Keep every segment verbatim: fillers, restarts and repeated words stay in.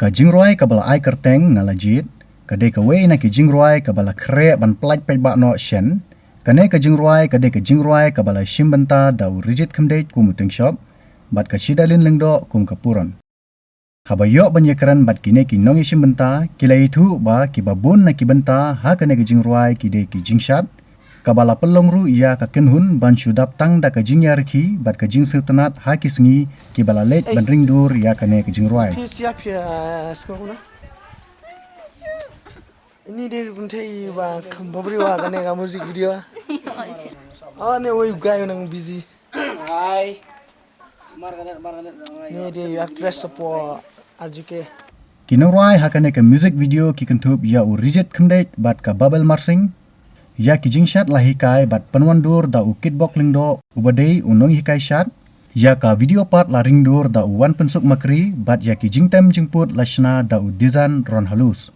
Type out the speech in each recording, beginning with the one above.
Ka jingrwai kaba la ai kyrteng Nga La Jied ka dei kawei na ki jingrwai kaba la khreh ban pyllait paidbah noh shen. Kane ka jingrwai ka dei ka jingrwai kaba la shim bynta da u Rijit Khymdeit kum u tyngshop bad ka Shidalin Lyngdoh kum ka Puron. Haba ïoh ban ïakren bad kine ki nongïashim bynta, ki la ïathuh ba kiba bun na ki bynta ha kane ka jingrwai ki dei ki jingshad, kaba la pynlong ruh ïa ka kynhun ban shu dap tang da ka jingïarkhie bad ka jingsngewtynnad ha ki sngi kiba la leit ban ring dur ïa kane ka jingrwai. Phi siap ïa sngewbha na? Ini dei pynthei ba kham babri wa kane ka music video. Oh, ne wei guy nang busy. Hi. Mar kanet, mar kanet, mar kanet. Ni dei actress support R J K. Ki nongrwai ha kane ka music video ki kynthup ïa u Rijit Khymdeit bad ka Babel Marsing. Ïa ki jingshad la hikai bad pynwandur da u Kitbok Lyngdoh uba dei u nonghikai shad. Ïa ka video pat la ringdur da u Wanpynsuk Makri bad ïa ki jingtem jingput la shna da u Dizan Ronhalus.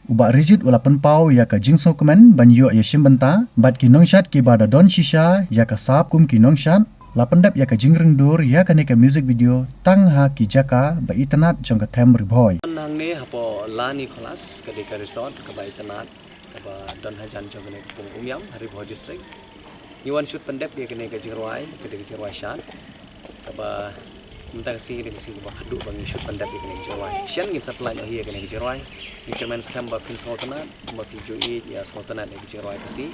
U Bah Rijit u la pynpaw ïa ka jingsngewkmen ban ïoh ïashim bynta bad ki nongshad kiba da don shisha ïa ka sap kum ki nongshad, la pyndep ïa ka jingringdur ïa kane ka music video tang ha ki jaka ba itynnad jong ka them Ri Bhoi. Hangne hapoh La Nicholas ka dei ka resort kaba itynnad kaba don hajan jong kane ka pung Umiam ha Ri Bhoi District. Ngi wan shoot pyndep ïa kane ka jingrwai, ka dei ka jingrwai shad. Kaba mynta ka sngi ka dei ka sngi kaba khadduh ba ngi shoot pyndep ïa kane ka jingrwai. Shen ngin sa pynlait noh hi ïa kane ka jingrwai. Ngi kyrmen skhem ba phin sngewtynnad, ba phin ju ïeit ïa sngewtynnad ïa ka jingrwai Khasi.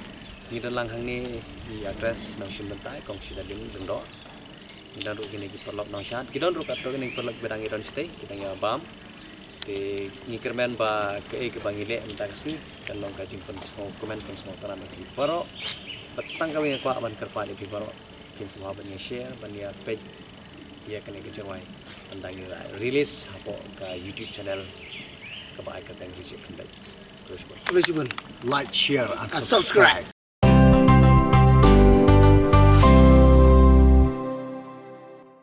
Ngi don lang hangne i actress nongshim bynta, Kong Shidalin Lyngdoh. Ngi don ruh kine ki paralok nongshad, ki don ruh katto kine ki paralok ba dang ïa don shatei, ki dang ïa bam. Te ngi kyrmen ba kaei kaba ngi leh mynta ka sngi kan long ka jingpynsngewkmen, pynsngewtynnad ïa phi baroh. Bad tang kawei nga kwah ban kyrpad ïa phi baroh, phin sngewbha ban ïa share, ban ïa peit ïa kane ka jingrwai. Ban dang ïa release hapoh ka YouTube channel kaba ai kyrteng Rijit Khymdeit. Khublei shibun. Khublei shibun. Like, share and subscribe.